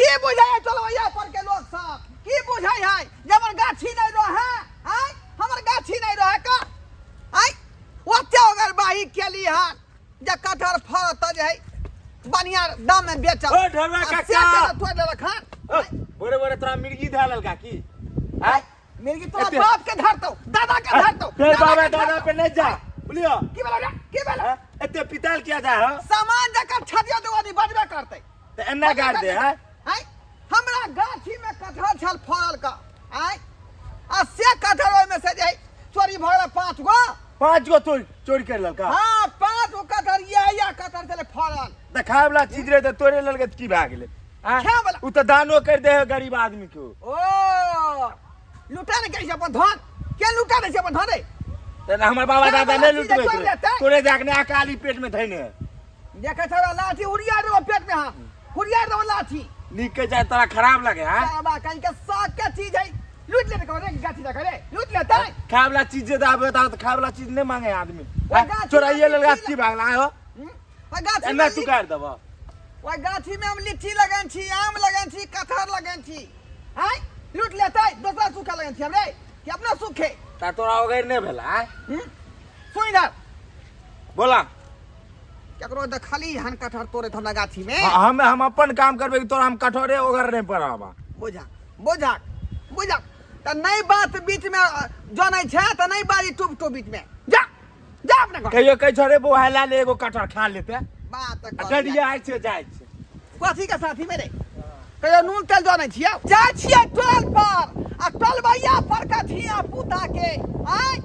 की बुझै है टोलवैया पर के लोग सब की बुझै है जे हमर गाछी नहीं रहे आय हमर गाछी नहीं रहे का आय ओते ओगर बाही केली हन जे कटहर फड़त जे है बढ़िया दाम में बेचब ओ ढोलवा आ से काका। केना तोड़ि लेलक हन ओ, बोरे बोरे तोरा मिर्गी धऽ लेलका की आय मिर्गी तोरा एते- बाप के धरतौ दादा के धरतौ फेर दादा बाबा के दादा धरतौ। पे नहीं जा बुझलियो की भेलो रे की भेलो हाँ? एते पिताल किया जा हो सामान जकर छदियो देबो नहीं बजबे करतै तऽ एन्ना गाड़ दे है आय हमरा गाछी में कटहर छल फड़ल का आय आ से कटहर ओहिमे से जे है, चोरी भऽ गेलै पाँच गो पांच गो तोड़ चोरी कर ललका हाँ पाँच गो कटहर ये कटहर छलै फड़ल तऽ खाय वाला चीज रहे तऽ तोड़े ललका तऽ की भए गेलै आँय? खाय वाला? उ तऽ दानो कर दे है गरीब आदमी के ओ लुटा ने कैसे अपन धन के लुटा दै छै अपन धन रे तऽ हमर बाबा खाय दादा वाला नहि चीज लुटबै तोड़ि लेतै। तोरे जाके ने अकाली पेट में धैने है देखै छौ लाठी उड़िया देबो पेट में हम उड़िया देबो लाठी नीक के जाय तोरा खराब लगे है बाबा कहीं के साग के चीज है लूट लेते कहो रे गाछी जा करे लूट लेते खाय वाला चीज जे दाबे तऽ खाय वाला चीज नहि मांगे आदमी ओइ गाछी चोराइए में लेलका लीची की भागला हो हम्म? ओइ गाछी एना में तू काटि देबऽ ओइ गाछी में हम लीची लगन छी आम लगन छी कटहर लगन छी आय लूट लेते दोसरा सूखा लगन छी हमरे कि अपना सूखे ता तोरा ओगैर नहि भेला आँय? हम्म? सुन इधर बोला केकरो देखली हन कटहर तोड़ैत हमरा गाछी में हम अपन काम करबै कि तोरा हम कटहरे ओगर नहि पड़ाबा बुझा बुझा बुझा तऽ नहि बात बीच में जनै छै तऽ नहि बाजी टूप टूप बीच में जा जा अपने घर कहियो कहै छौ रे बौआ ला ले एगो कटहर खा लेते बात आ कर डरिया आइ छै जाइ छै कथी के साथी में रे कहियो नून तेल जनै छियै जाइ छियै टोल पर आ टोलबैया पर के धिया पुता के आय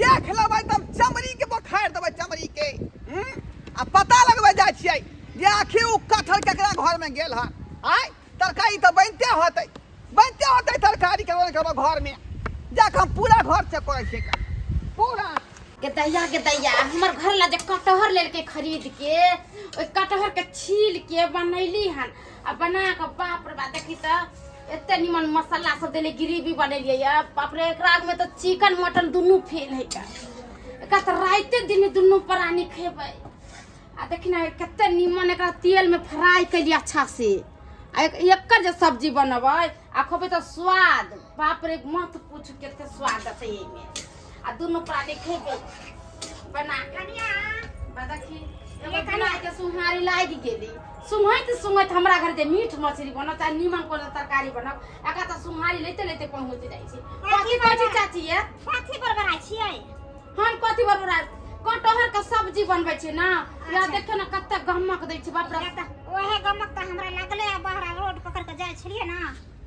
देख लेबै तब चमड़ी के बोखार देबै चमड़ी के हम्म? आ पता लगबै जाइ छियै जे आखिर उ कटहर केकरा घर में गेल हन आय तरकारी तऽ बनिते होतै बनिते होतै तरकारी केकरो ने केकरो घर में जाके हम पूरा घर चेक करै छियै पूरा के दैया के दैया हमर घर ला जे कटहर लेलकै खरीद के ओहि कटहर के छील के बनैली हन आ बना के बाप रे बाप देखी तऽ एते निमन मसाला सब देले ग्रेवी बनेलियै या बाप रे एकरा में तऽ चिकन मटन दुनू फेल है का एकरा तऽ राइते दिन दुनू प्राणी खेबै आ देखी ने कते निमन एकरा तेल में फ्राई कैलियै अच्छा से आ एकर जे सब्जी बनबै आ खेबै तऽ स्वाद बाप रे मत पूछ कते स्वाद अतै एहिमे आ दुनू प्राणी खेबै बना के बा देखी एगो बना के सुहारी लागि गेली सुंघैत सुंघैत हमरा घर जे मीट मछली बनत आ नीमन कोनो तरकारी बनत एकरा तऽ सुहारी लैते लैते पहुँच जाइ छै कथी कहै छी चाची ये कथी बड़बड़ाइ छियै हम कथी बड़बड़ा कटहर के सब्जी बनबै छै ना या देखियौ ने कते गमक दै छै बाप रे तऽ ओहे गमक तऽ हमरा लगलै आ बहरा रोड पकड़ के जाइ छलियै ने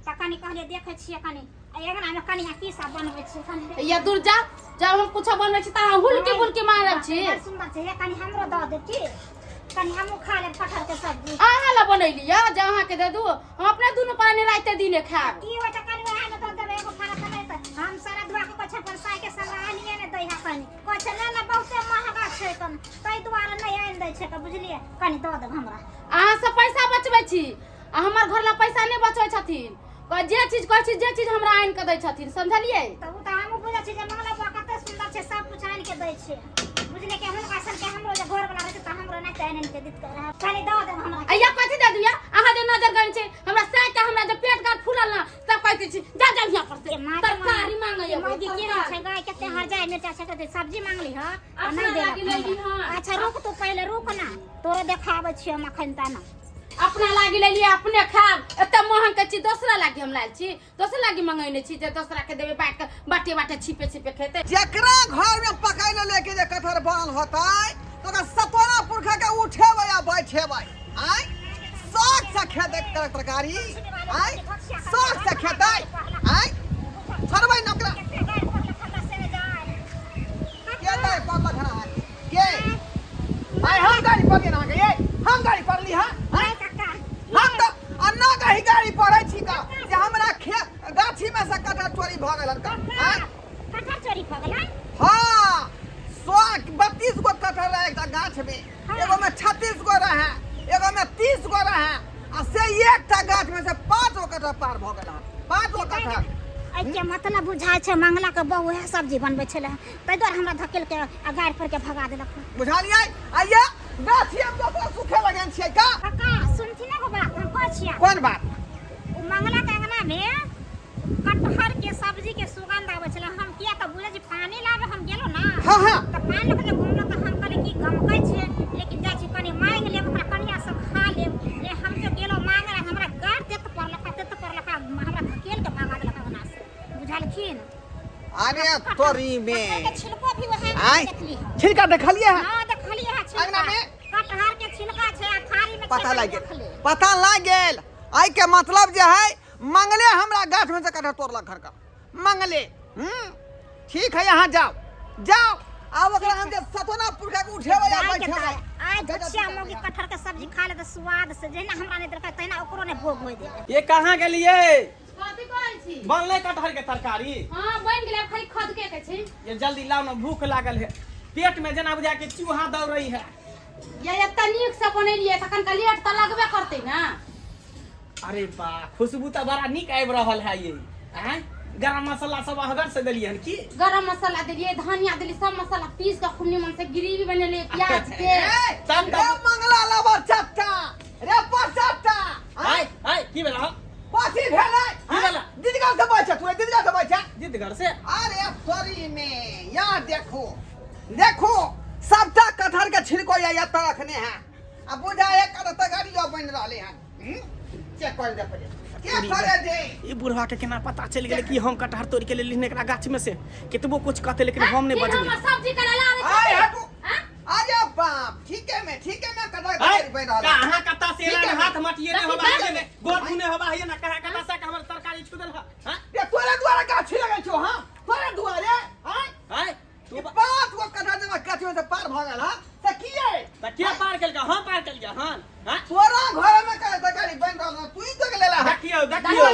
तऽ कनि कहलियै देखै छियै कनि आ अङ्गनामे कनिया की सब बनबै छै कनि देख- या दूर जा जब हम कुछो बनबै छी तऽ अहाँ हुलकी बुलकी मारब छी बड़ सुन्दर छै हे कनि हमरो दऽ देब की कनि हमहूँ खा लेब कटहर के सब्जी अहाँ ला बनैली यऽ जे अहाँके दे दू हम अपने दुनू प्राणी राइते दिने खायब की होइ छै कनि वएह ने दऽ देबै एगो फाड़ा तऽ नहि तऽ हम सारा दुआ के कहै छै अपन साय के संग आनिए ने दै है कनि कहै छै नहि नहि बहुते महगा छै कनि ताहि दुआरे नहि आनि दै छै तऽ बुझलियै कनि दऽ देब हमरा अहाँ सब पैसा बचबै छी आ हमर घर ला पैसा नहि बचबै छथिन जे चीज कहै छी जे चीज हमरा आनि कऽ दै छथिन समझलियै तऽ ओ तऽ हमहूँ बुझै छी जे मंगला बुआ कते सुन्दर छै सब कुछ आनि के दै छै बुझलियै कि हुनका सनके हमरो जे घरवला रहतै तऽ हमरो नहि आनि आनि के दित रहै कनि दऽ देब हमरा अइया कथी दे दिया अहाँ जे नजर गन छै हमरा साय के हमरा जे पेट गार फूलल ना सब कहै छी जा जा हियां पर से तरकारी मांगे ये मौगी की होइ छै गाय कते हर जाय मिर्चा छै कते सब्जी मांगली ह आ नहि देलक हमरा। अच्छा रुक तू पहिले रुक ना तोरे देखाबै छियै हम अखन ता ना अपना लागी लेलियै अपने खायब एते महंग के चीज दोसरा लागी हम लायल छी दोसरा लागी मंगैने छी जे दोसरा के देबै बाँट के बाटे बाटे छिपे छिपे खेतै जेकरा घर में पकाइल लेके जे कटहर बनल होतै तो ओकरा सतोरा पुरखा के उठेबै आ बैठेबै आय शौक से खेतै तरकारी आय शौक से खेतै आय छोड़बै न ओकरा कते गारि पड़लक हमरा से जाय के गारि पड़लक हन अहाँके के आय हम गाड़ी पड़ली अहाँके ये हम गाड़ी पड़ली हँ आँय? काका हम तऽ अन्ना कही गाड़ी पढ़ै छी का जे हमरा खे गाछी में से कटहर चोरी भऽ गेल हन का आँय? कटहर चोरी भऽ गेलै हाँ 132 गो कटहर रहे एकटा गाछ में एगो में 36 गो रहे एगो में 30 गो रहे आ से एकटा गाछ में से पाँच गो कटहर पार भऽ गेल हन पाँच गो कटहर एहिके मतलब बुझाइ छै मंगला के बहू उएह सब्जी बनबै छलै ताहि दुआरे हमरा धकेल के आ गाड़ि पर के भगा देलक बुझलियै आइये गाछी हम दोसरा सुखे लगेन छियै का काका सुनथिन एगो बात हम कहै छियै कोन बात में कटहर के सब्जी के सुगंध आबै छलै। हम किया तऽ बुझै छी पानी लाबे हम गेलहुँ ने। हाँ हाँ। तऽ पानि लऽ कऽ जे घुमलहुँ तऽ हम कहलियै कि गमकै छै, लेकिन जाइ छी कनि माँगि लेब, ओकरा कनिया सब खा लेब। ले हम जे गेलहुँ माँगै लए, हमरा गारि देत पड़लक, देत पड़लक, हमरा धकेल के भगा देलक अंगना से, बुझलखिन? अरे तोरी में कटहर के छिलको भी वएह आँय? देखली हँ। छिलका देखलिए है? हाँ, देखलिए हँ छिलका। अंगना में? कटहर के छिलका छै आ थारी में पता छै। लागि गेल। देखले। पता लागि गेल। आइ के मतलब जे है मंगले हमरा गाछ में से कटहर तोड़लक घर का मंगले। ठीक है, यहाँ जाओ जाओ। आब ओकरा हम जे सतोना पुरखा के उठेबै आ गाय के बैठेबै। दाय आइ झुठिया मौगी कटहर के सब्जी खा ले तऽ स्वाद से जहिना हमरा नहि देलकै तहिना ओकरो नहि भोग होय देलकै। ये कहाँ गेलिए? कथी कहै छी? बनले कटहर के तरकारी? हाँ, बनि गेलै, आब खाली खदके के छै। ये जल्दी लाओ ना, भूख लागल है, पेट में जेना बुझा के चूहा दौड़ रही है। ये एते नीक से बनेलियै तखन का लेट तऽ लगबे करतै ना। अरे बा, खुशबू तऽ बड़ा नीक आबि रहल है ये। आँय, गरम मसाला सब अहगर से देलियै हन की? गरम मसाला देलियै, धनिया देलियै, सब मसाला पीस के खूब निमन से ग्रेवी बनेलियै प्याज के। ए, तब रे मंगला लबर चट्टा रे पर चट्टा। आय आय, की भेल? हँ? कथी भेलै? की भेलै? दीदगर से बैठ तू, दीदगर से बैठ। जिदगर से? अरे सॉरी में यहाँ देखो देखो, सबटा कटहर के छिलको या एतऽ रखने हैं आ बुझा एक कटहर गाड़ियो बनि रहले हन। चेक कर दे पहिले के करे दे। ई बुढ़वा के केना पता चलि गेलै कि हम कटहर तोड़ि के लेली एकरा गाछ में से? केतबो कुछ कहते लेकिन हम नहि फिर बजबै। हमर सब्जी के ला रे। आय हटू। हाँ? अरे बाप, ठीक है में, ठीक है में कटहर आय, के बनि रहल है। कहाँ कत्ता से ठीक एला है। हाथ मटिए ने होबा है ने गोर धुने होबा है ना, कहाँ कत्ता से हमर तरकारी छू देल हां? ये तोरे दुआरे गाछी लगल छौ? हां, तोरे दुआरे? आय आय तू ई पाँच गो कटहर जेना गाछी में से पार भऽ गेल। हां, से किए त के पार केलका? हम पार केलिया हन? हां, तोरा घर में कटहर तरकारी बनि रहल हौ, तू ही तो लेला है। देखियौ देखियौ।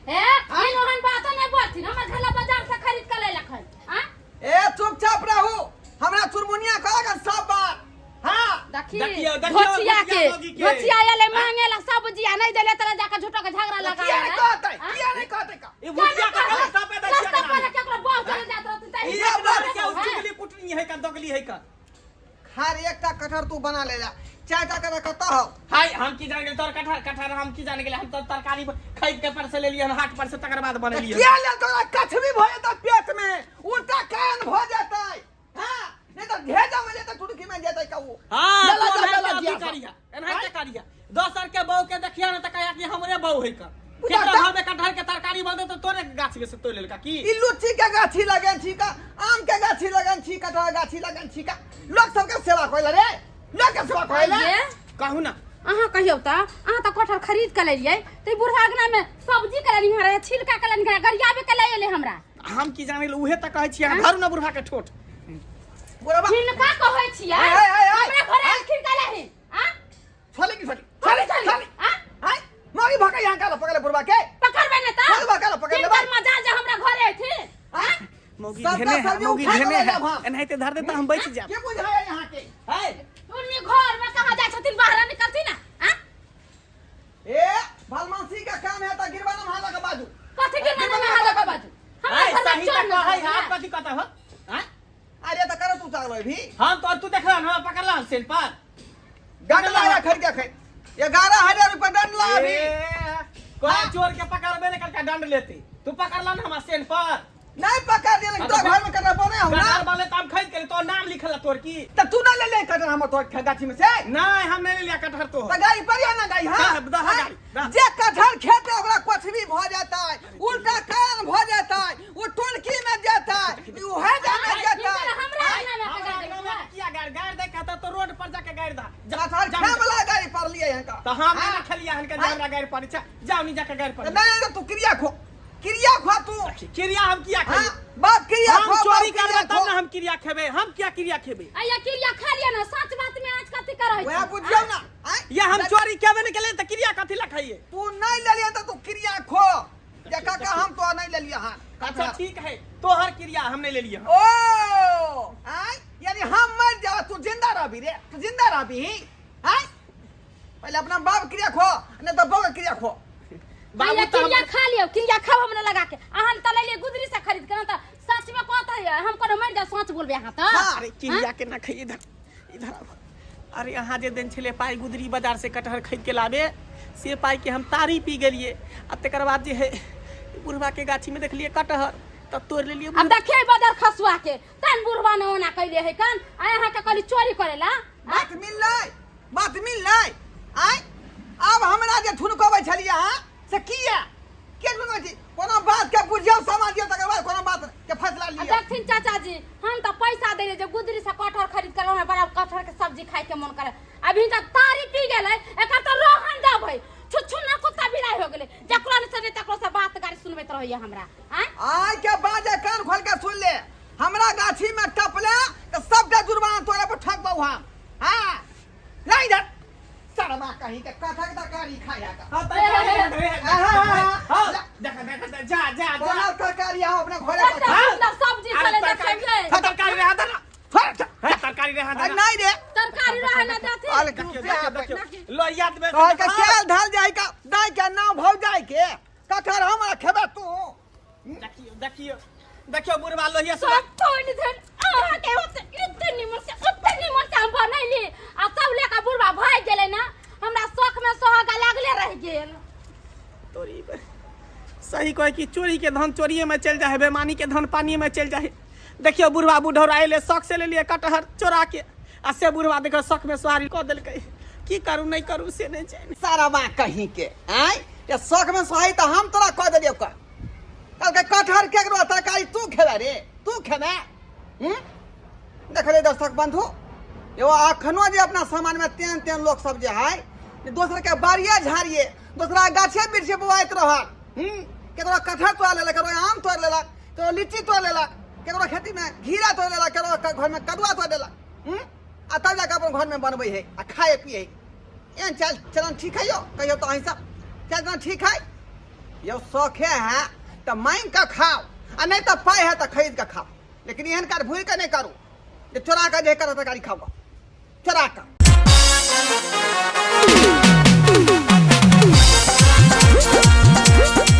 हे, इन ओहन बात नहि बोलथिन, हमर घर ला बाजार से खरीद के लैलक हन। हाँ? ए चुपचाप रहू, हमरा चुरमुनिया कहलक सब बात। हाँ। देखी देखियौ, देखियौ, घोचिया के घोचिया मोगी के। घोचिया आएले मांगे ला सब्जी आ नहीं देले तोरा जाके झूठो के झगड़ा लगा किया नहीं कहते? किया नहीं कहते का? ई भुजिया के रास्ता पे दै रास्ता छियै। पर केकरो बहुत चले जात रहत ई त एक बार के उचुगली कुटनी है का दगली है का? खार एकटा कटहर तू बना ले जा, चारिटा कटहर कतऽ हौ? हाय, हम की जान गेल तोर कटहर कटहर, हम की जान गेल? हम तो तरकारी खरीद के पर से लेलियै हन हाट पर से, तकर बाद बनेलियै। किया लेल? तोरा कछबी भऽ जेतै पेट में, उल्टा कान भऽ जेतै। हाँ, नहीं तो भेजा में जेतै, टुटकी में जेतै कहू। हाँ, चला तू जा, एनाहिते चला अथी जिया। करिहा, एनाहिते करिहा। दोसर के बहू के देखिया ने त कहिया कि हमरे बहू है का। बुझा केकरो ता- घर में कटहर के तरकारी बनतै त तोरे गाछ में से तोड़ि लेलका की? ई लुच्ची के गाछी लगन छी का, आम के गाछी लगन छी, कटहर गाछी लगन छी का, लोक सबके सेवा कोइला रे, लोक के सेवा कोइला। ये कहू ना। अहाँ कहियौ तऽ अहाँ तऽ कटहर खरीद के लेलियै तऽ ई बुढ़वा अंगना में सब्जी के लेलियै रहे, छिलका के लेलियै, गरियाबे के ले एलै हमरा। हम की जाने, उहे त कहै छी अहाँ धरू ना बुढ़वा के ठोठ। बुढ़वा हिनका कहै छियै। आय, आय, आय, आय। हमरा घरे एलखिन के लेही आ? छोले की छोले छोले, छोले छोले, छोले। आ? हाय मारी भका यहाँ काला पकड़े बुढ़वा के। पकड़बै ने तऽ बुढ़वा काला पकड़ लेबै। हिनकर मजा जे हमरा घरे एथिन। हाय मौगी सबटा धेने है, सब्जी मौगी उठा के धेने लऽ है। जाब हम। एनाहिते धर दे त हम बचि जाब। के बुझाया यहाँ के? हाय उन्नी घर में कहाँ जाइ छथिन, बाहर निकलथिन ना? आ ए भलमानसी का काम है त गिरवा न हाला के बाजू। कथी के मने में हालत बाजू? हमरा हाय घर में सही चोर त न कहै छै। है, कथी कहता हो? हां, अरे त करो तू चागलो भी। हम तो तू देखला ना, पकड़ला हन सेल पर। दंड लाया खरीद के खै, 11,000 रुपया दंड ला अभी। ए, कोई चोर के पकड़बे ने कलका दंड लेते, तू पकड़ला ना हमरा सेन पर? नहीं पकड़ दिया हाँ, तो तो घर में कटहर बने हो ना। कटहर वाले तो हम खरीद के तो नाम लिखल तोर की। त तू ना ले ले कटहर हमर तोर गाछी में से। नहीं, हम नहीं ले लिया कटहर तो। त गाड़ी पर ना गाड़ी। हां, दह, दह गाड़ी, दह। जे कटहर खेते ओकरा कछबी भ जेतै, उल्टा कान भ जेतै, ओ टुनकी में जेतै, उहे जामे जेतै। हिनकर हमरा अंगना में हमरा पकड़ अंगना में किया गाड़ गाड़ दे कहता तो रोड पर जाके गाड़ दा। कटहर जा, खाए वाला गाड़ी पर लिए हैं का? तो हम हाँ। नहीं खेलिया हनका जे हमरा गाड़ पर छै, जाओ नहीं जाके गाड़ पर। नहीं नहीं, तू क्रिया खो, क्रिया खो तू। क्रिया हम किया हाँ, खाइए? बाप क्रिया हम खो, बाप चोरी क्रिया करबै तब खो। ना हम क्रिया खेबै, हम किया क्रिया खेबै? अइया क्रिया खा लिअ ना, सच बात में आज कथी करै वएह छी? बुझियौ ना। आँय? या हम चोरी केबे नहीं केलियै त क्रिया कथी ला खाइए? तू नहीं लेलिए त तू क्रिया खो जे काका, हम तो नहीं लेलिए। हां। अच्छा ठीक है, तोहर क्रिया हम नहीं लेलिए। ओ आय, यानी हम मर जाओ तू जिंदा रहबी रे, तू जिंदा रहबी। आय पहले अपना बाप क्रिया खो, नहीं तो बहू क्रिया खो। बाबू अइया तो क्रिया खा लियौ, क्रिया खाओ हमरा लगा के। अहाँ तऽ लेलियै गुदरी से खरीद के ना, तऽ सच में कहत हम कोनो मरि जाउ, सच बोलबै अहाँ तऽ। हाँ। अरे क्रिया के ना खाइए, इधर इधर आब। अरे अहाँ जे देन छलै पाइ गुदरी बाजार से कटहर खरीद के लाबे, से पाइ के हम तारी पी गेलिए आ तकर बाद जे है बुढ़वा के गाछी में देखलिए कटहर तब तोड़ लेलिए। अब देखिए बदर खसुआ के तन बुढ़वा ने ओना कैले है कन आ यहाँ के कहली चोरी करेला। बात मिललै, बात मिललै। आय आब हमरा जे ठुनकबै छलियै अहाँ से किया के ठुनकबै छी? कोनो बात के बुझियौ समझियौ, तकर बाद कोनो बात के फैसला आ लिअ। देखथिन चाचा जी, हम तो पैसा देले जे गुदरी से कटहर खरीद कर हमरा बड़ा कटहर के सब्जी खाए के मन करे। अभी तक तारी पी गेलै, एकर तो रोहन देबै छुच्छु ना कुत्ता बिलाई हो गेलै, जकरा ने से तकरो से बात गाड़ी सुनबैत रहैया हमरा। आँय आय के बाजे कान खोल के सुन ले, हमरा गाछी में टपले तऽ सबटा जुर्माना तोरे पर ठकबौ हम। हाँ नहीं इधर शर्मा कहीं के कथक तरकारी खाया का। हाँ, तरकारी है, हाँ, देखा देखा जा जा जा। बनल तरकारी यहाँ अपने घरे पर एते खा। सुंदर सब्जी अरे छलै तरकारी देखलियै। हाँ, तरकारी रहा था ना। छोड़, छोड़। हाँ, तरकारी रहा था अरे ना। नहीं रे। तरकारी रहे ना देथिन। अरे देखियो तू देखियो देखियो लो याद में कहल के केल ढल जाय का दाय के नाव भौ जाय के कटहर हमरा खेबे तू। देखियो देखियो देखियो बुढ़वा लोहिया सुना सब तोड़ देन अहाँ के ओते एते निमन से ओते निमन से हम बनैली आ सब लेके बुढ़वा भागि गेलै ना, हमरा शौक में सोहागा लागले रहि गेल। तोरी पर सही कहे कि चोरी के धन चोरिए में चल जाए, बेमानी के धन पानी में चल जाए। देखियो बुढ़वा बुढ़ौरा अयलै, शौक से लेलिए कटहर चोरा के, आ से बुढ़वा देखो शौक में सोहारी कऽ देलकै। की करू नहीं करू से नहीं जानि। सारा बा कहीं के आय ये शौक में सोहारी तऽ हम तोरा कह देलियौ का। कहलकै कटहर केकरो तरकारी तू खेबे रे, तू खेबे? देखले दर्शक बंधु, एगो अखनो जे अपना समाज में तेहन तेहन लोक सब जे है जे दोसर के बाड़िए झाड़िए दोसरा गाछे वृक्ष बोआइत रहल। केकरो कटहर तोड़ लेलक, केकरो आम तोड़ लेलक, केकरो लीची तोड़ लेलक, केकरो खेती में घीरा तोड़ लेलक, केकरो घर में कदुआ तोड़ लेलक। आ तब जाके अपन घर में बनबै है आ खाए पिए है। एहन चाल चलन ठीक है यौ? कहियौ तऽ अहीं सब चाल चलन ठीक है यौ? शौखे है तऽ मांगि कऽ खाओ आ नहीं तऽ पाइ है तऽ खरीद कऽ खाओ, लेकिन एहन काज भूलि कऽ नहि करू जे चोरा कऽ जे करत तरकारी खाओ चोरा कऽ।